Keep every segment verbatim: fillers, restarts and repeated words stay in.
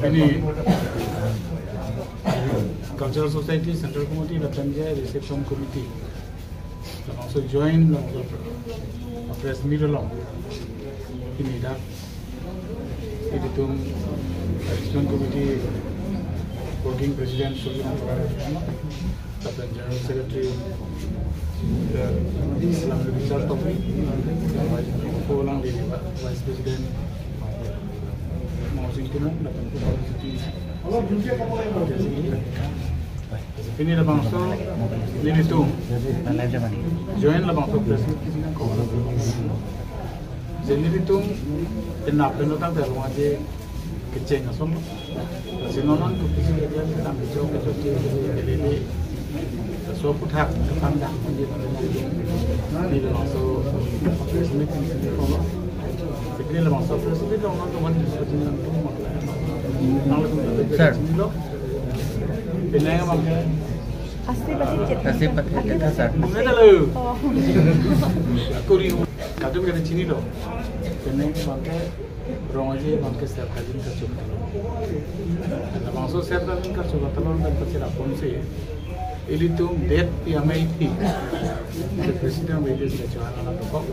Pini Cultural Society Central Committee lapen ke Reception Committee labangso join labangso press meet along pini dak ilitum Reception Committee Working President Surjit Kumar lapen General Secretary, eh, Islam Richard Tokbi, Vice President Kolang Dini, Vice President Mohsin Timung, lapen Kolang Dini. Pini labangso nelitum join labangso press meet kisi nangkok. Je nelitum penap pen tangte arong aje kecheng ason. Lasi non an kopisi keklem kedam kechok kechok ke lele. So aphuthak kepandang pini labangso press meet kisi nangkok. Pini labangso press meet along non teman diskusi nangtum mak. Nang latum Sir. Nilo. Penang abang ke. Asli patit. Asli patit, sir. Bung ada lo. Oh. Kuri kadung kada chinilo. Penang abang ke rong aje abang ke ser kajin kachok. Labangso ser kajin kachok talon dan pachira ponsi ilitum det pi amei pi. President Vaidehi Singh Chauhan alang dokok.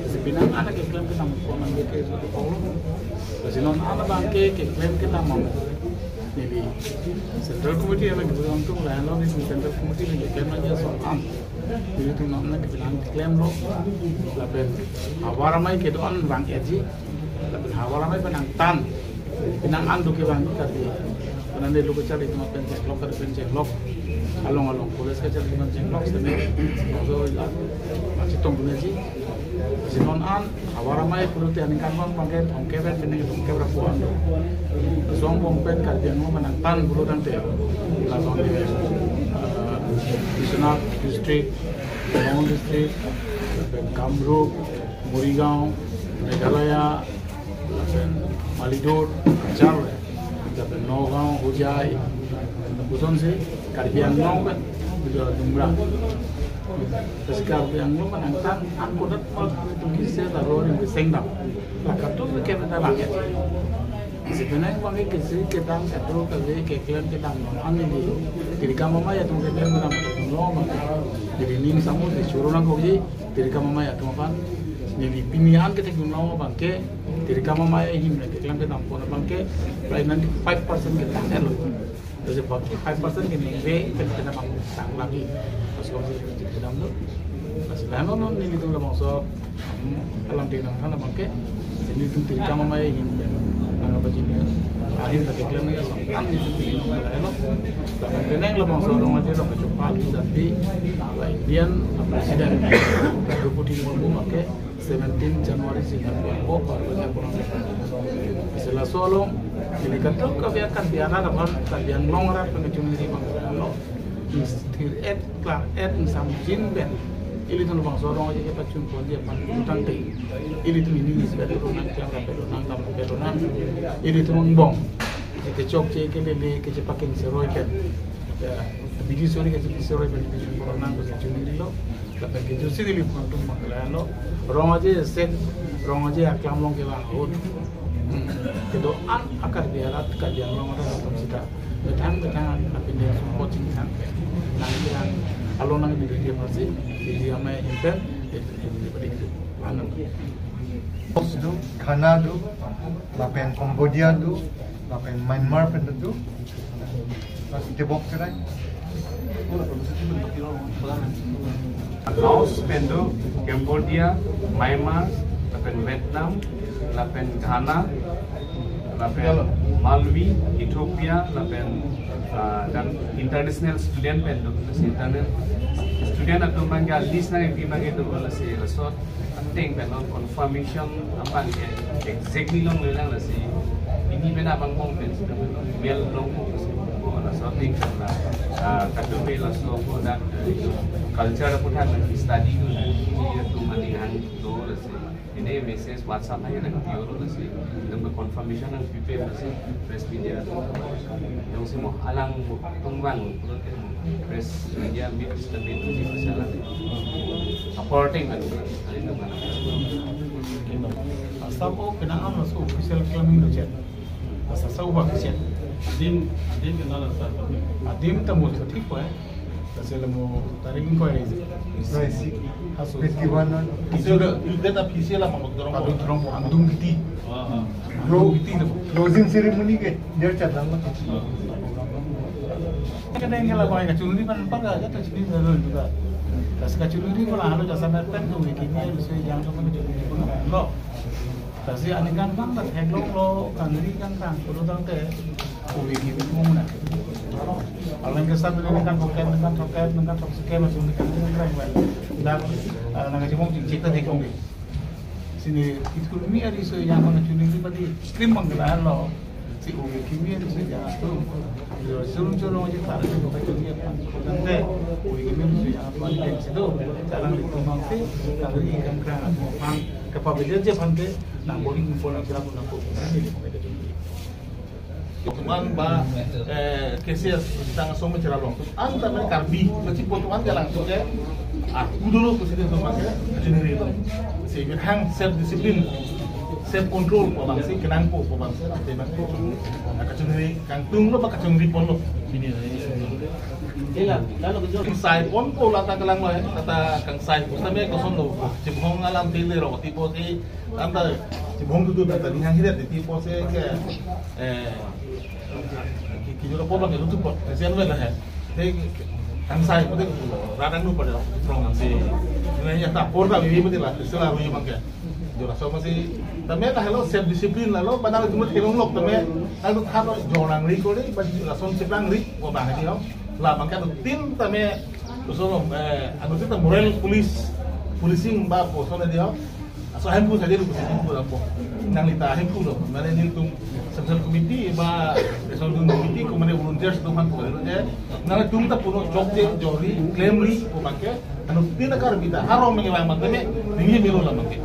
Lasi penang an keklem kedam pon an ke so dokok lo. Lasi non an abang ke keklem kedam am neli Central Committee amei kedo nangtum lahenlo, neli Central Committee neli keklem nangji ason an ilitum non an keklem klemlo. Lapen havar amei kedo-an vang-etji. Lapen havar amei pen nangtan. Penang an do kevang kati. Penang de lo kacharli atum pen chenglok, kati pen chenglok. Along along college kacharli atum chenglok. Sene. Laso la. Masih tong punya ji. Lasi non an havar amei pulote aningkan bang abang ke Thomkep pen, penang Thomkep ra puan do. Song bong pen Karbi Anglong pen nangtan pulo tangte. Labang ke, eh, Biswanath District, Tamenglong District, lapen Kamrup, Morigaon, Meghalaya, lapen Malidaw, Cachar, lapen Nagaon, Hojai, lapuson si Karbi Anglong pen, Dumra. Lasi Karbi Anglong pen nangtan an kodat mal tum kisi ta ro ring sengdam. La katu ke meta bang ya. Sebenarnya bang ke kisi kedam katu kali keklem kedam non an neli. Tirikam amei atum keklem kedam non bang. Jadi ning samu di suruh nangkok ji. Tirikam amei atum aphan neli pini an ketheklong abang ke, tirikam amei ahin keklem kedam pon abang ke, prai ninety-five percent ketang lo. Lasi baki five percent ke ningve pen kedam abang tang lagi. Pas kong si kedam lo. Pas lahenlo non nelitum labangso, hmm, alam tinang than abang ke, nelitum tirikam amei ahin pen nang apa jini ahin ta keklem nangji ason an nelitum pini nang lahenlo. Lapen penang labangso rong aje rong kachopal, jati la Indian la President Droupadi Murmu abang ke seventeen January si nangkok, parlo ja kurang. Lasi laso along, neli katok kave akan biara dapat Karbi Anglong arat pen kachunri abang lo. Thir-et, klar-et, samjin pen ilitum labangso rong aje kepachun ponji aphan tangte, ilitum ini isbet lo nang, klang rapet lo nang, dam rapet lo nang. Ilitum angbong kechokche, kelele, kechepakin seroi pen, ya, bidi sori kechepakin seroi pen ilitum pura nang kachunri lo. Lapen kejutsi neli phan tum abang ke lahenlo. Rong aje sek, rong aje aklam along kevang ahut, hmm, kedo-an a Karbi arat, Karbi Anglong arat atum sita methang methang an apin dia sumpot chingthang pen nangkevang, along nangbi dia pasi, dia amei ahin pen, dia, dia, dia, dia, anu. Laos do, Ghana do, lapen Cambodia do, lapen Myanmar pen do. Laos tebok cherai. Laos pen do, Cambodia, Myanmar, lapen Vietnam, lapen Ghana, lapen Malawi, Ethiopia, lapen, ah, dan international student pen do, international student atum abang ke list nangpi abang ke do, lasi laso ateng pen non confirmation abang ke exactly longlelang, lasi pini pen abang mong pen si pen mail long mong si, oh, laso ateng pen la, ah, katume laso product, eh, culture aphuthak nang study do, pini atum aning hang do, lasi pini message WhatsApp hai nangpi-o lo, lasi nang confirmation nangpipe, lasi press media jongsi mo alang tungvang lo pulote press media meet statement si masalah. Apor ateng kan, aling tungvang. Assam o kenang am laso official claiming lo chet. Asa sa uba ke chet. Adim, adim kenal asa. Adim ta multho thik ko eh. Lasi la mo tarik ko eh. Haso. Fifty-one non. Kisu da. Itu da official apa, Pak Dorong? Pak Dorong, Angdung Kiti. Ah, ah. Clo-, Angdung Kiti lo. Closing ceremony ke dia chat lang. Kadang kala ko kachunri pan pan ka jata chini dalo juga. Lasi kachunri ko la halo jasa mer pen ko ke kini so yang to kachunri ko lo. Lasi aningkan kan ta theklonglo, kangri kangkrang pulo tangte, uli ki mung na. Alang ke sab aningkan hoket, aningkan hoket, aningkan hoket, aningkan hoket, aningkan kangkrang. Dak, ah, nang kachimong chingchik ta theklong di. Sini, itkul mi ari so yang mana chunri pati krim bang kala lo. Si uli kimi ri si jang atum. Yo, surum surum aja tarik ke baca dia pan. Tangte, uli kimi ri si jang atum, yang situ, sekarang di rumah si, kalau ikan kerang atum pan, kapabedar je pan ke, nang boring kumpul nang siram nang kumpul. Teman ba, eh, K C S tang asong mencera long. Anta men Karbi, kecil potongan jalan tu ke, ah, dulu presiden tu pakai, kachunri tu. Si hang self discipline, self control, ko bang si, kenang ko, ko bang si, nanti bang ko, kachunri, kangtung lo, kachunri pon lo. Kangsai pon ko lata kelang lo, eh, kata kangsai, usta me koson lo, chibhong alam tili ro, tipo si, anta, chibhong tu tu, anta, ni hang hidat, tipo si, ke, eh, Ki, ki jolo po bang ke lutu po. Kasian me lah, eh. Te kangsai pute radang nu pada prong si. Ini ya ta por ta bibi pute lah. Sila bibi bang ke. Jolo so masih. Tame lah lo self discipline lah lo. Padahal cuma terong lok tame. Lalu thar lo jorang ri ko ri. Pas lason ceplang ri. Ko bang di ho. Lah bang ke tu tin tame. Terus lo, eh, anu kita moral police, policing ba po so na di ho. Aso ahemphu saja dulu, ahemphu lapo. Nang lita ahemphu lo, mane nelitum central committee ba central committee ko mane volunteers do han ko lo je. Nangtum ta puno chokche jori claim ri ko bang ke. Anu tin akar bita harong menge bang mate me ningi milo la bang ke.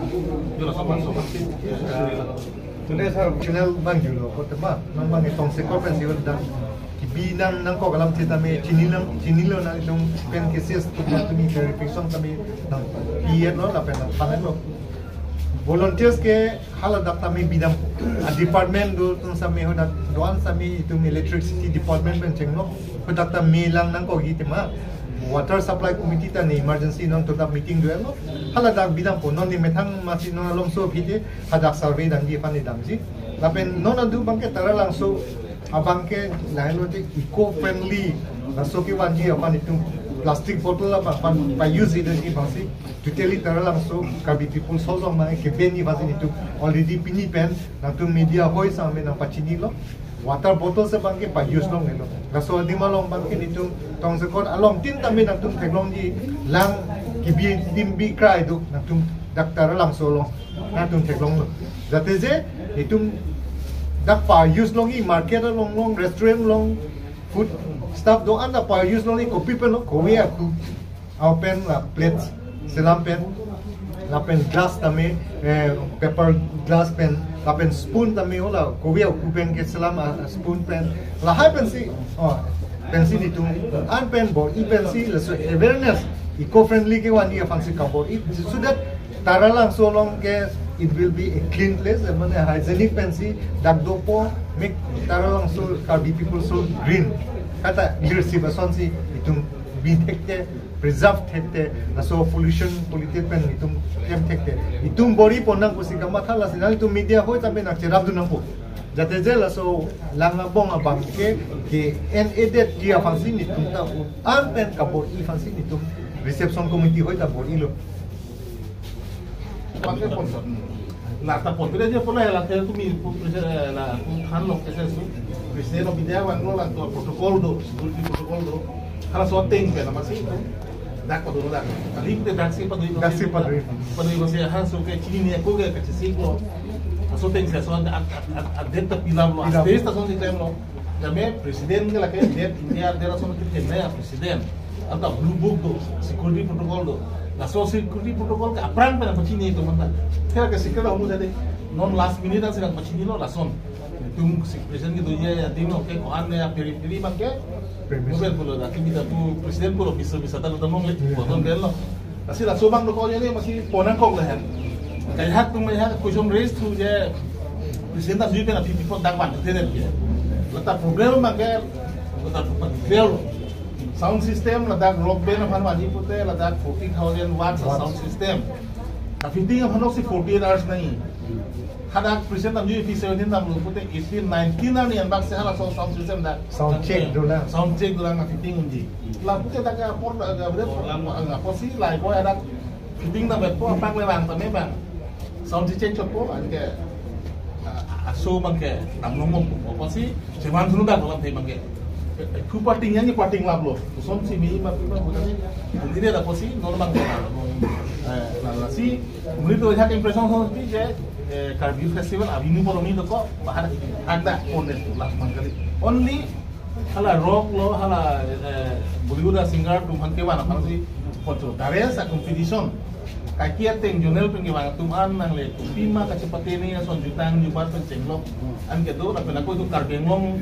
Jolo sopan sopan si. Today sir, channel bang julo ko tema, nang bang Tongsekot pen si dang. Kibi nang nangkok alam sitame chinilang, chinilo nang itum pen cases tu na tumi verification tame nang P N lo lapen nang pangan lo. Volunteers ke haladak tame bidam a department do tum same hodak doan same itum electricity department pen chenglo hodak tame lang nangkok hi tema water supply committee ta ne emergency non to meeting do lo haladak bidam po non ni methang masi non along so phite hadak survey dang di pan ni damji lapen non adu bangke Taralangso abang ke lahenlo je eco friendly laso kevanji aphan itum plastic bottle aphan pa use idet ke bangsi totally Taralangso Karbi people sojong mang ke beni bangsi itum already pini pen nangtum media hoi sang me nang pachini lo water bottle se bangke pa use long lo laso adim along bangke itum Tongsekot along tin tame nangtum theklongji lang kibi tim bi krai do nangtum dak Taralangso along nangtum theklonglo. Jate je itum dak pa use longji market along long restaurant long food stuff do-an dak pa use longji kopi pen lo kove aku. Au pen la plate selam pen lapen glass tame eh, paper glass pen lapen spoon tame hola kove aku pen ke selam ah, spoon pen lahai pensi oh pensi itum an pen bor-i pensi laso awareness eco friendly kevanji aphansi kabor-i so that Taralangso along ke it will be a clean place, eh, mane hygienic pensi dak dopo make Taralangso Karbi people so green. Kata leadership asonsi itum bi thekte, preserve thekte, laso pollution polluted pen itum kem thekte. Itum bor-i pon nang pusi kamatha lasi nang itum media hoi tame nang cherap dun nangpo. Jate je laso lang abong abang ke ke en edet dia aphansi itum ta an pen kabor-i aphansi itum reception committee hoi ta bor-ilo. Pakai sponsor. La ta pon pede je pon la la te tumi pu prese la pu than lok kese su. Prese no bidya wan lo la to protocol do, security protocol do. Hala so teng pe na masi. Dak padu dak. Kali te dak si padu. Dak si padu. Padu masi ha so ke chini ne ko ke kachisi ko. So teng se so a a a det ta pilam lo. Pilam. Stage ta so si tem lo. Jame president ke lake det India dera so ke tem na president. Anta blue book do, security protocol do. Laso security protocol ke aphrang pen pachini itum anta. Kira ke secret amu jadi non last minute an sedang pachini lo lason. Itum si president ke do ya ya ding lo ke ko-an ya piri piri bang ke. Premise. Mobile pulo da kimi da pu president pulo bisa bisa talu tamong le. Iya. Boton bel lo. Lasi laso bang do ko ya le masi pon nangkok lahen. Kaihat tum kaihat question raise thu je President ta jui pen aphi pipo dak van the den ke. Lata problem abang ke lata clear lo. Sound system ladak rock band aphan vanji pute ladak forty thousand watts sound system. Ka fitting aphan si forty-eight hours nahi. Hadak President ta jui pi seventeen dam lo pute eighteen nineteen ani anbak se hala sound system dak. Sound check dolang. Sound check dolang ka fitting unji. La pute dak apor dak apor si lai ko dak fitting ta bet po apak le bang ta me bang. Sound si check chot po anke, ah, aso abang ke nam nong mong po si seman sunu dak lam te abang ke. Thu parting yang parting lap lo. Som si mi ma pi ma bukan ni. Ini dia dak po si normal ke. Eh, la la si muli to jak impression ho si je, eh, Karbi Festival abini polo ni to ko bahar ada on deh lah mangkali. Only hala rock lo, hala, eh, Bollywood a singer atum aphan kevan aphan si poncho. Dare sa competition. Kaki ateng zonal pen kevan atum an nangle kopi ma kachepate ni ason jutang jubat pen chenglok. Anke do lapen ako itum Karbi Anglong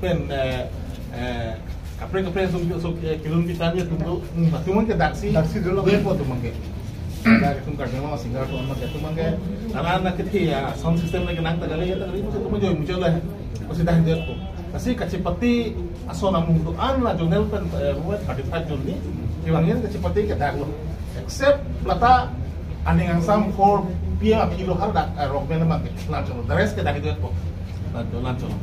pen, eh, eh, kaprek kaprek atum so, eh, kelun pitan ya atum do. Hmm, atum ke daksi. Daksi dolo. Dua po atum ke. Dak atum Karbi Anglong singer atum ke atum ke. Karena anak kecil ya sound system lagi nang tagale ya tagale itu atum joy muncul lah. Pasti dah dia po. Pasti kachepate ason amung do-an la zonal pen, eh, buat thirty-five zone ni. Kevangin kachepate ke dak lo. Except lata aning angsam four P M aphi lo har dak, eh, rock band abang ke. Lancholong. The rest ke dak dia po. Lancholong, lancholong.